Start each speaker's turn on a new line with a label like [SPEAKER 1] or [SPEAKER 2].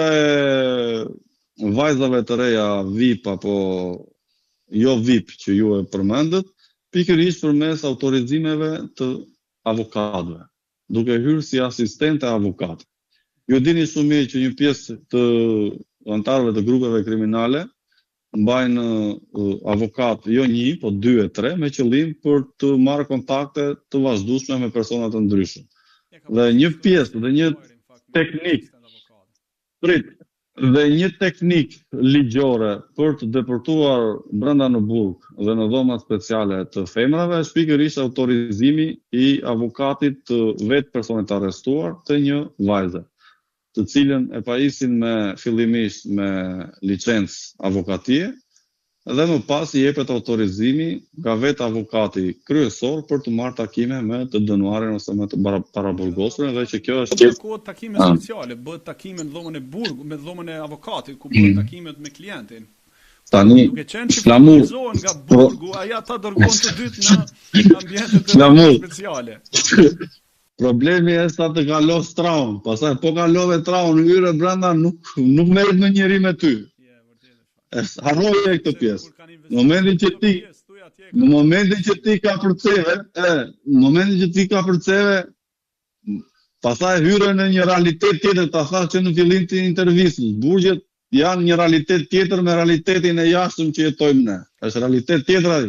[SPEAKER 1] e vajzave të reja VIP apo jo VIP që ju e përmendët, pikërisht përmes autorizimeve të avokatëve, duke hyrë si asistente avokate. Ju dini shumë mirë që një pjesë të anëtarëve të grupeve kriminale mbajnë avokat jo një, po dy e tre, me qëllim për të marrë kontakte të vazhdueshme me persona të ndryshëm. Dhe një pjesë dhe një teknikë prit dhe një teknikë ligjore për të depërtuar brenda në burg dhe në dhoma speciale të femrave është pikërisht autorizimi i avokatit të vetë personit të arrestuar të një vajze. të cilën e pajisin me fillimisht me licencë avokatie dhe më pas i jepet autorizimi nga vetë avokati kryesor për të marrë takime me të dënuarin ose me të paraburgosurin dhe që kjo
[SPEAKER 2] është Kërkohet takime speciale, bëhet takime në dhomën e burgut, me dhomën e avokatit, ku bëhen takimet me klientin.
[SPEAKER 1] Tani,
[SPEAKER 2] duke qenë që furnizohen nga burgu, ai ata dërgon të dytë në ambientet speciale.
[SPEAKER 1] Problemi është sa të kalosh traun, pastaj po kalove traun hyre brenda nuk nuk merret më njeri me ty. Është harroje këtë pjesë. Në momentin që ti në momentin që ti kapërceve, e, në momentin që ti kapërceve, pastaj hyre në një realitet tjetër, ta thashë që në fillim të intervistës, burgjet janë një realitet tjetër me realitetin e jashtëm që jetojmë ne. Është realitet tjetër ai.